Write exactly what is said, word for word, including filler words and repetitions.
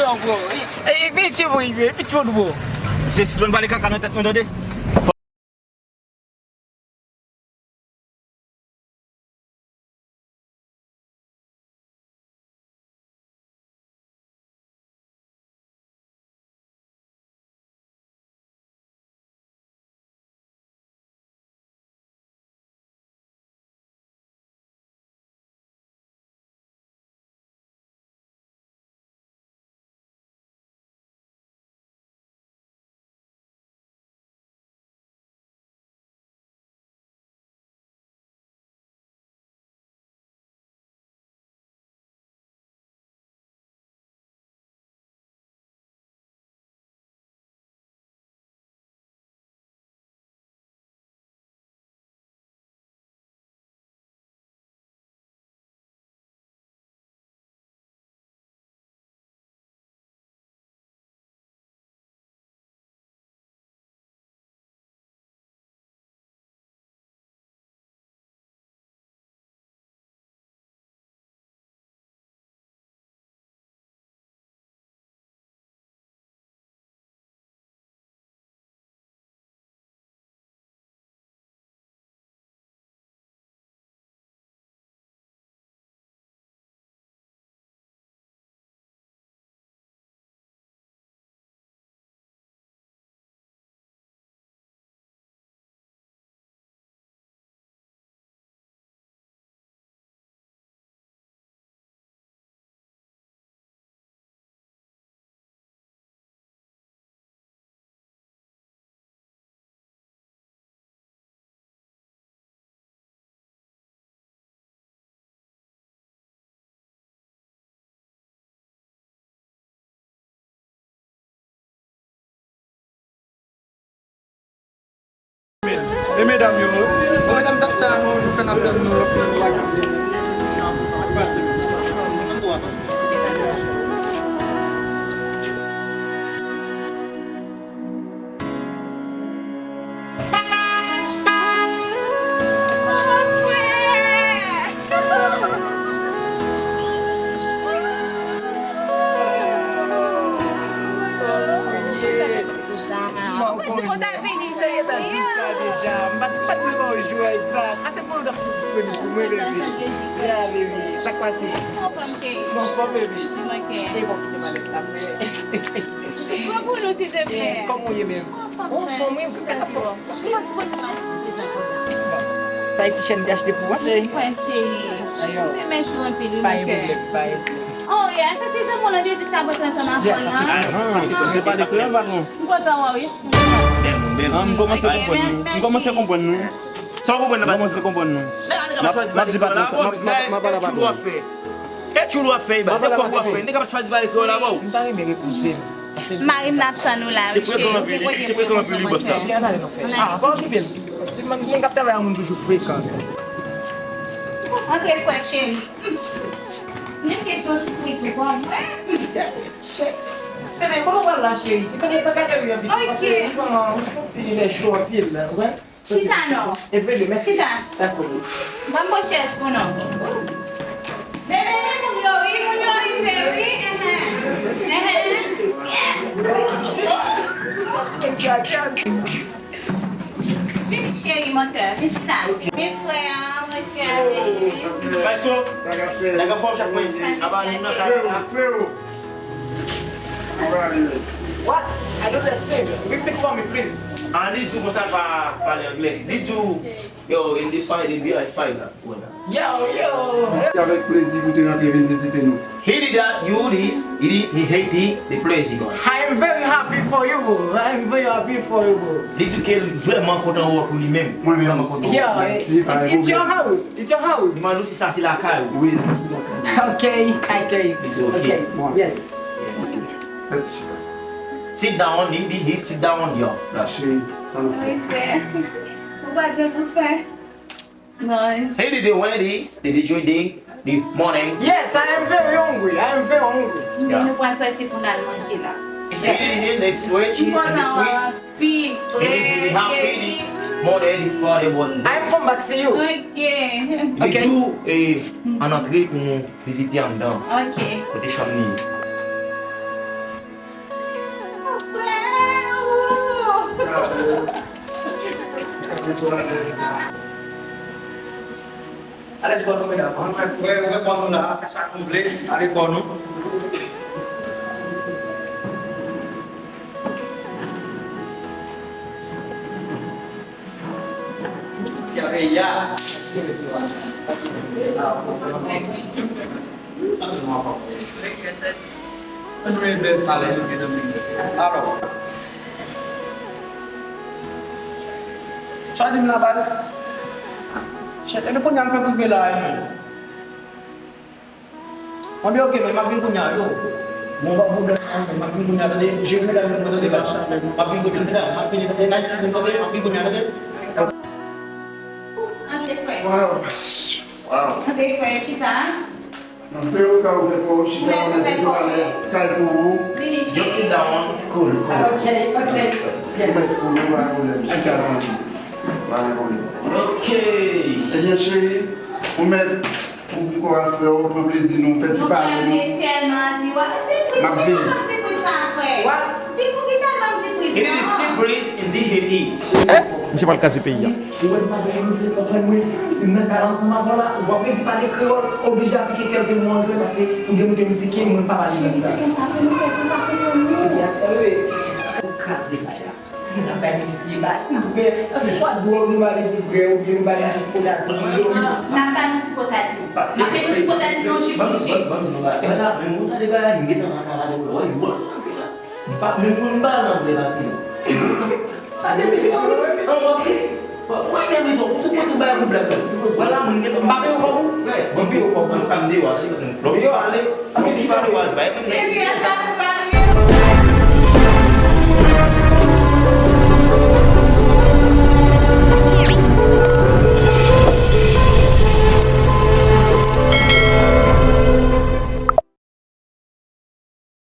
Non, bro. E, e, pitié, bro, e, pitié, bro. Se sispann pale kaka nan tèt mwen, tande. E medam yo, bon, medam t ap sa, nou, nou fè n ap tann nou lòt bagay. Mwen te konn ap di w sa deja. M pa t, m pa t vle ba w jwèt sa. Pase pou w disponib pou mwen, bebe. Ya, bebe. Sa k pase? Anfòm, cheri. Anfòm, bebe. E bon, kite malèt la, frè. Pran pou nou, silteplè. Kòman w ye menm? Anfòm, wi, anfòm. Sa e ti chèn te achte pou mwen, cheri. Mwen, cheri. Mwen mèsi anpil, wi, mon cœur. Pa gen pwoblèm, pa gen pwoblèm. Oh, yeah, sa se zanmi w lan te di k t ap rete ansanm avè w lan. Sa se, sa se, sa se, pale kreyòl, patwon. M kontan wè w, wi. Bèl moun, bèl moun. Ah, m kòmanse konprann nou. M kòmanse konprann nou. Sa w konprann nan pati sa? M kòmanse konprann nou. N ap, n ap di patnè sa, m ap, m ap, m ap pale a patnè. E tchoul w ap fè, e baz, e kòb w ap fè. Nèg ap chwazi pale kreyòl avè w. M ta renmen repoze m. Mari m, n ap tann ou la, wi, cheri. Se frekan anpil, wi, se frekan anpil, wi, bòs la. Ah, pa okipe l. Ti moun, moun k ap travay a moun toujou frekan. Antre, frè cheri. Men kesyon sipriz ou pa mwen. Shit. Sèmen, kòman w pral la, cheri? Ki tan, tan gade w anpil, paske ou santi lè cho anpil, ou konprann? Chita non. E vre, mèsi. Chita. Dakò. Ban m bon chèz pou nou. Bebe, men moun yo, wi, moun yo rive, wi. Enhen. Enhen. Vin, cheri, mon cœur, vin chita. Vin, frè, mon cœur, vin. Kayso, nèg anfòm, chèf mwen. Aba nou nan kay la. What? I don't understand. Repeat for me, please. Ah, li di w konsa l pa pale anglè. Li di w, yo, in the fight, in the fight la. Yo, yo. Se avèk plezi pou te rantre vin vizite nou. He did that, you this, it is, he hate it, the plezi gone. I am very happy for you, bro. I am very happy for you, bro. Li di w ke l vrèman kontan wè w pou li menm. Mwen menm osi. Vrèman kontan wè w. Yeah, it's, it's your house. It's your house. Li mande w si sa se lakay ou. Wi, sa se lakay mwen. Ok, ok. Li di w ok. Ok, yes. Let's sit down, he did, he sit down, yo. Cheri, sa nou fè? Wi, frè. Ou pa gen pou fè. Non. He did the Wendy's, did you drink the morning? Yes, I am very hungry. I am very hungry. Yeah. Nou pral sòti pou n al manje la. Yes. He did the next week, he did the sweet. Anpil, frè. He did the happy, the morning, the Friday morning. I come back see you. Ok. Li di w, eh, ann antre pou nou vizite anndan. Ok. Kote chanm li ye. Alèz bò nou, medam. Ann wè, wè bò nou la, fè sa k nou vle, ale bò nou. Ya, ya. Ann rele bèl sa la, yo gen nan men. Alò. Sa di m la baz. Chèf, epi kounye a m fèk rive la, wi. Mwen di, ok, men m ap vin kounye a, yo. Bon, m ap vin kounye a, tande. Jere medam yo, tande, baz. M ap vin kounye a, medam. M ap vini, tande. Night season, tande. M ap vin kounye a, tande. Antre, frè. Wow. Wow. Antre, frè, chita. Nan fè yo ka ouvè kò w, chita, ou mèt ouvè kò w. Kay pou ou. Vini, cheri. Just sit down. Cool, cool. Ok, ok. Yes. Ou mèt pou nou, pa pwoblèm. Chita, zanmi. Pa gen pwoblèm. Ok. Ebyen, cheri, ou mèt ouvri kò a, frè, ou pran plezi nou, fè ti pale nou. M ap vini. What? Di poukisa l ban m sipriz la? It is surprise in D H T. Eh, misye pral kraze peyi a. Ou wè m pa gen misye konprann mwen. Si m nan kay la ansanm avè w la, ou p ap redi pale kreyòl, oblije aplike kèlke mo angle, paske pou demoute misye ke mwen pa pale lang sa. Cheri, se konsa pou nou fè pou pa konprann nou. Byen si, wi. Ou kraze kay la. Ou t ap bay misye bay. Ou byen, se swa dwòg nou ba li pou bwè, oubyen nou ba li ti pòtatif. N ap ba nou ti pòtatif. N ap ba nou ti pòtatif nan jip li. Ban m, ban m, ban m di nou bagay. Gade la, menm ou tande bagay, m gentan nan kay la depi lè. Wè, jwèt sa, gade la. M pa menm konn ba nan vre batize. Sa depi se pa mwen menm. An, w ap ri. W ap ri, w ap ri tou. Ou tou konn tou bay pou blag la. Vwala, moun gen, m pa peye w kòb ou, frè. Mwen peye w kòb mwen, pa m deyò a, tande, lè w fin pale, lè w fin pale, w al bay moun nèks.